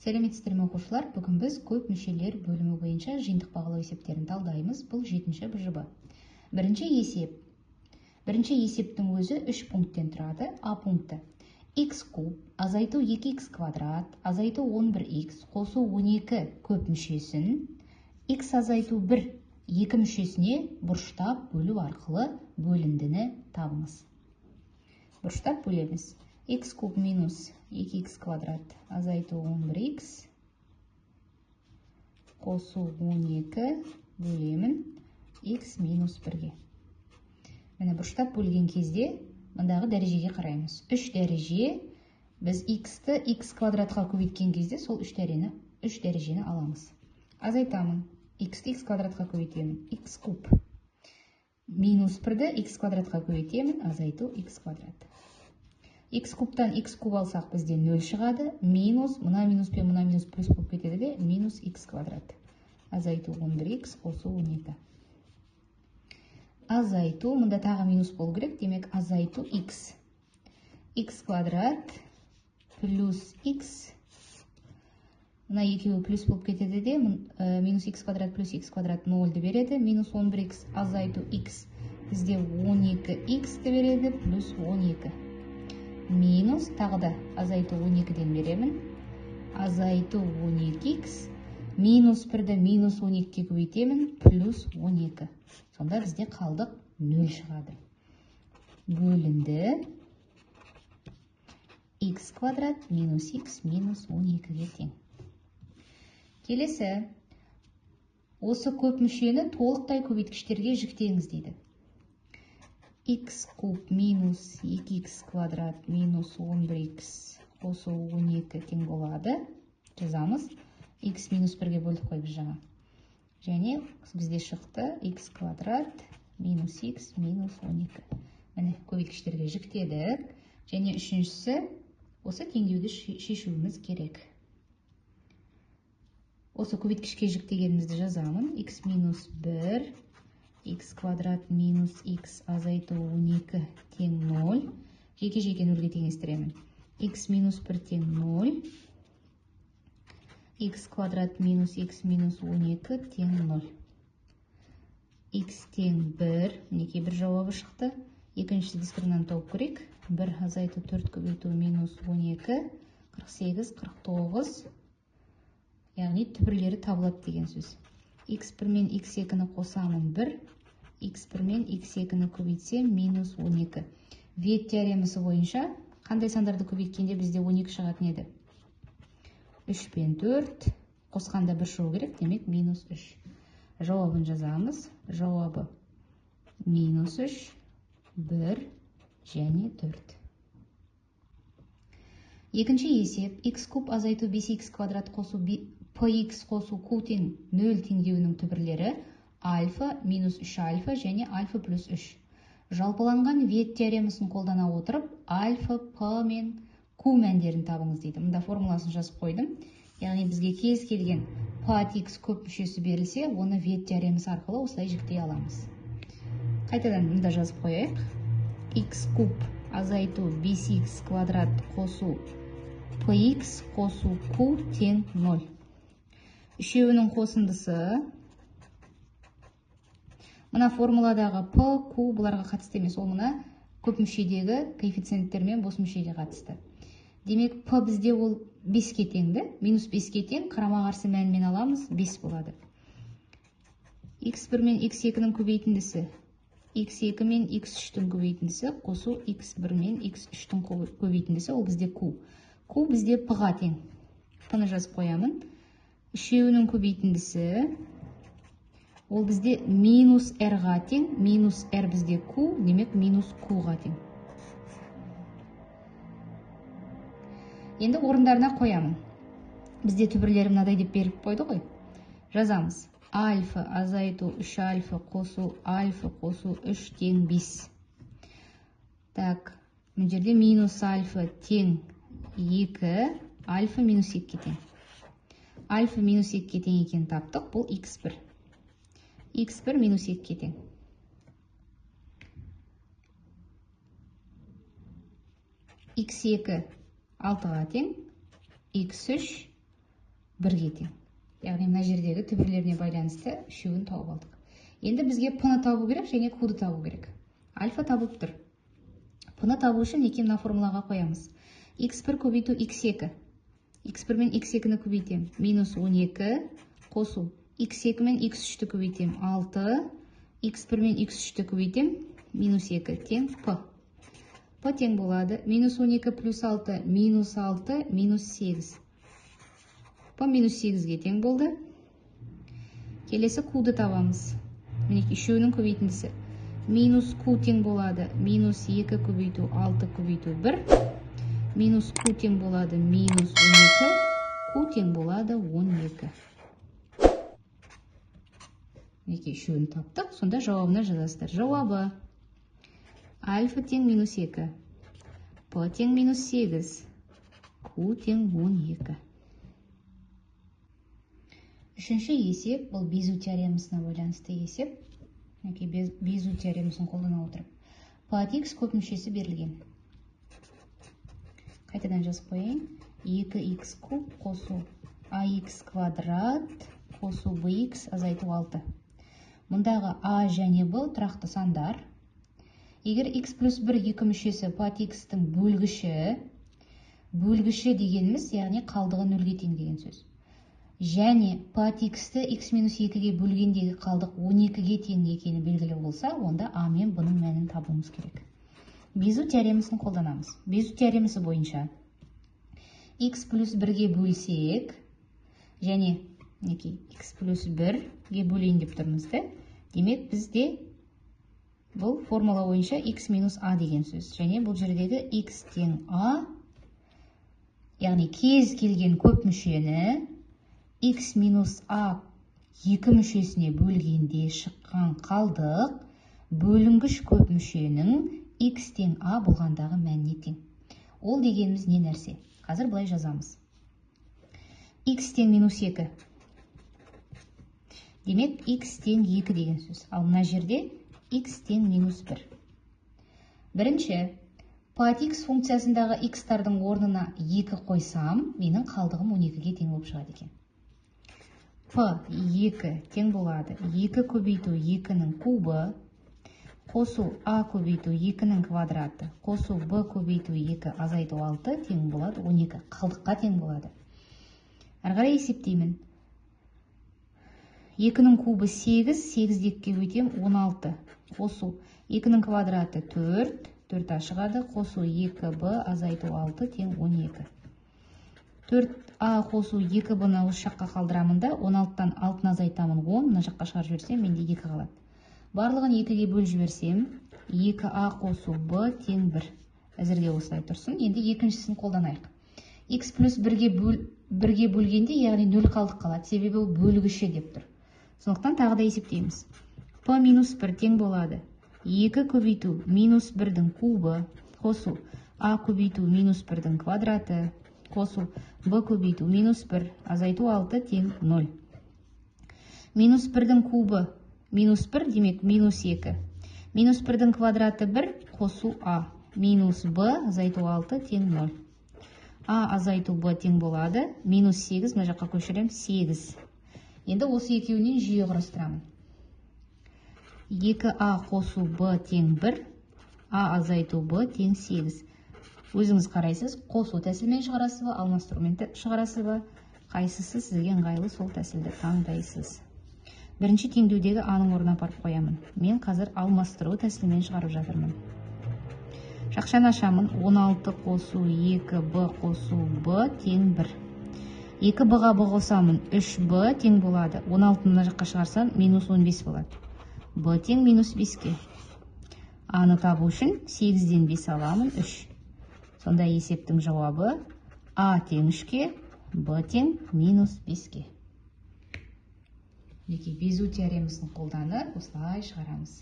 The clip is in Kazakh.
Сәлеметсіздер ме, оқушылар? Бүгін біз көп мүшелер бөлімі бойынша жиынтық бағалау есептерін талдаймыз. Бұл 7-ші БЖБ. Бірінші есеп. Бірінші есептің өзі 3 пункттен тұрады. А пункті. Х куб азайту 2х квадрат азайту 11х қосу 12 көп мүшесін х азайту 1 екі мүшесіне бұрыштап бөлу арқылы бөліндіні табыңыз. Бұрыштап бөлеміз. Х куб минус 2х квадрат азайту 11х қосу 12 бөлемін х минус 1-ге. Міне, бұрыштап бөлген кезде мындағы дәрежеге қараймыз. 3 дәреже, біз х-ті х квадратқа көбейткен кезде сол 3 дәрежені аламыз. Азайтамын. Х-ті х квадратқа көбейтемін. Х куб. Минус 1-ді х квадратқа көбейтемін, азайту х квадрат. Х кубтан х куб алсақ бізде 0 шығады. Минус, мына минус пен мына минус плюс болып кетеді де, минус х квадрат. Азайту 11х қосу 12. Азайту, мында тағы минус болу керек, демек азайту х. Х квадрат плюс х. Мына екеуі плюс болып кетеді де, минус х квадрат плюс х квадрат 0-ді береді. Минус 11х азайту х бізде 12х-ті береді, плюс 12. Минус, тағы да азайту 12-ден беремін. Азайту 12х, минус 1-ді минус 12-ге көбейтемін, плюс 12. Сонда бізде қалдық 0 шығады. Бөлінді х квадрат минус х минус 12-ге тең. Келесі, осы көп мүшені толықтай көбейткіштерге жіктеңіз дейді. Х куб минус 2х квадрат минус 11х қосу 12 тең болады. Жазамыз. Х минус 1-ге бөлдік қой біз жаңа. Және бізде шықты х квадрат минус х минус 12. Міне, көбейткіштерге жіктедік. Және үшіншісі, осы теңдеуді шешуіміз керек. Осы көбейткішке жіктегенімізді жазамын. Х минус 1, х квадрат минус х азайту 12 тең 0. Жеке-жеке 0-ге теңестіремін. Х минус 1 тең 0. Х квадрат минус х минус 12 тең 0. Х тең 1. Мінекей бір жауабы шықты. Екіншісі дискриминант тауып көрейік. 1 азайту 4 көбейту минус 12, 48, 49. Яғни түбірлері табылады деген сөз. Х1 мен х2-ні қосамын 1, х1 мен х2-ні көбейтсем минус 12. Виет теоремасы бойынша қандай сандарды көбейткенде бізде 12 шығатын еді? 3 пен 4 қосқанда 1 шығу керек, демек минус 3. Жауабын жазамыз. Жауабы минус 3, 1 және 4. Екінші есеп, х куб азайту 5х квадрат қосу px қосу q тең 0 теңдеуінің түбірлері альфа минус 3 альфа және альфа плюс 3. Жалпыланған Виет теоремасын қолдана отырып, альфа, p мен q мәндерін табыңыз дейді. Мында формуласын жазып қойдым. Яғни бізге кез келген p от x көп мүшесі берілсе, оны Виет теоремасы арқылы осылай жіктей аламыз. Қайтадан мында жазып қояйық. Х куб азайту 5х квадрат қосу px қосу q тең 0. Үшеуінің қосындысы мына формуладағы p, q бұларға қатысты емес, ол мына көп мүшедегі коэффициенттер мен бос мүшеге қатысты. Демек, p бізде ол 5-ке теңді, минус 5-ке тең, қарама-қарсы мәнмен аламыз, 5 болады. Х1 мен х2-нің көбейтіндісі, х2 мен х3-тің көбейтіндісі қосу х1 мен х3-тің көбейтіндісі, ол бізде q. Q бізде p-ға тең. P-ны жазып қоямын. Үшеуінің көбейтіндісі, ол бізде минус r-ға тең, минус r бізде q, демек минус q-ға тең. Енді орындарына қоямын. Бізде түбірлері мынадай деп беріп қойды ғой. Жазамыз. Альфа азайту 3 альфа қосу альфа қосу 3 тең 5. Так, мына жерде минус альфа тең 2, альфа минус 2-ге тең. Альфа минус 2-ге тең екенін таптық, бұл х1. Х1 минус 2-ге тең. Х2 6-ға тең, х3 1-ге тең. Яғни мына жердегі түбірлеріне байланысты үшеуін тауып алдық. Енді бізге P-ны табу керек және Q-ды табу керек. Альфа табылып тұр. P-ны табу үшін неке мына формулаға қоямыз. x1 көбейту x2. x1 мен x2-ні көбейтем. Минус 12 қосу. x2 мен x3-ті көбейтем. 6. x1 мен x3-ті көбейтем. Минус 2 тең P. P тең болады. Минус 12 плюс 6, минус 6, минус 8. P минус 8-ге тең болды. Келесі Q-ды табамыз. Мінекей үшеуінің көбейтіндісі. Минус Q тең болады. Минус 2 көбейту 6 көбейту 1. Минус Q тең болады. Минус 12. Q тең болады 12. Мінекей үшеуін таптық. Сонда жауабына жазасыздар. Жауабы альфа тең минус 2, P тең минус 8, Q тең 12. Үшінші есеп бұл Безу теоремасына байланысты есеп. Мінекей Безу теоремасын қолдана отырып. P от x көп мүшесі берілген. Қайтадан жазып қояйын. 2x куб қосу ax квадрат қосу bx азайту 6. Мұндағы a және b тұрақты сандар. Егер x плюс 1 екі мүшесі p от x-тің бөлгіші, бөлгіші дегеніміз, яғни қалдығы нөлге тең деген сөз. Және p от x-ті x минус 2-ге бөлгендегі қалдық 12-ге тең екені белгілі болса, онда a мен b-ның мәнін табуымыз керек. Безу теоремасын қолданамыз. Безу теоремасы бойынша x плюс 1-ге бөлсек, және мінекей x плюс 1-ге бөлейін деп тұрмыз да, демек бізде бұл формула бойынша x минус a деген сөз. Және бұл жердегі x тең a, яғни кез келген көп мүшені x минус a екі мүшесіне бөлгенде шыққан қалдық бөлінгіш көп мүшенің x тең a болғандағы мәніне тең. Ол дегеніміз не нәрсе? Қазір былай жазамыз. X тең минус 2. Демек, x тең 2 деген сөз. Ал мына жерде x тең минус 1. Бірінші, p от x функциясындағы x-тардың орнына 2 қойсам, менің қалдығым 12-ге тең болып шығады екен. P 2 тең болады. 2 көбейту 2-нің кубы қосу а көбейту 2-нің квадраты қосу b көбейту 2 азайту 6 тең болады 12. Қалдыққа тең болады. Әрі қарай есептеймін. 2-нің кубы 8, 8-ді 2-ге көбейтем 16. Қосу 2-нің квадраты 4, 4а шығады, қосу 2b азайту 6 тең 12. 4а қосу 2b-ны осы жаққа қалдырамын да, 16-тан 6-ны азайтамын 10, мына жаққа шығарып жіберсем, менде 2 қалады. Барлығын 2-ге бөліп жіберсем, 2а қосу b тең 1. Әзірге осылай тұрсын. Енді екіншісін қолданайық. X плюс 1-ге бөлгенде, яғни 0 қалдық қалады, себебі ол бөлгіші деп тұр. Сондықтан тағы да есептейміз. P минус 1 тең болады. 2 көбейту минус 1-дің кубы қосу а көбейту минус 1-дің квадраты қосу b көбейту минус 1 азайту 6 тең 0. Минус 1-дің кубы минус 1, демек минус 2. Минус 1-дің квадраты 1 қосу а минус b азайту 6 тең 0. А азайту b тең болады. Минус 8, мына жаққа көшірем 8. Енді осы екеуінен жүйе құрастырамын. 2а қосу b тең 1, а азайту b тең 8. Өзіңіз қарайсыз, қосу тәсілімен шығарасыз ба, алмастырумен шығарасыз ба, қайсысы сізге ыңғайлы, сол тәсілді таңдайсыз. Бірінші теңдеудегі а-ның орнына апарып қоямын. Мен қазір алмастыру тәсілімен шығарып жатырмын. Жақшаны ашамын. 16 қосу 2b қосу b тең 1. 2b-ға b қосамын, 3b тең болады. 16-ны мына жаққа шығарсам, минус 15 болады. B тең минус 5-ке. А-ны табу үшін 8-ден 5 аламын, 3. Сонда есептің жауабы А тең 3-ке, B тең минус 5-ке. Мінекей, Безу теоремасын қолданып, осылай шығарамыз.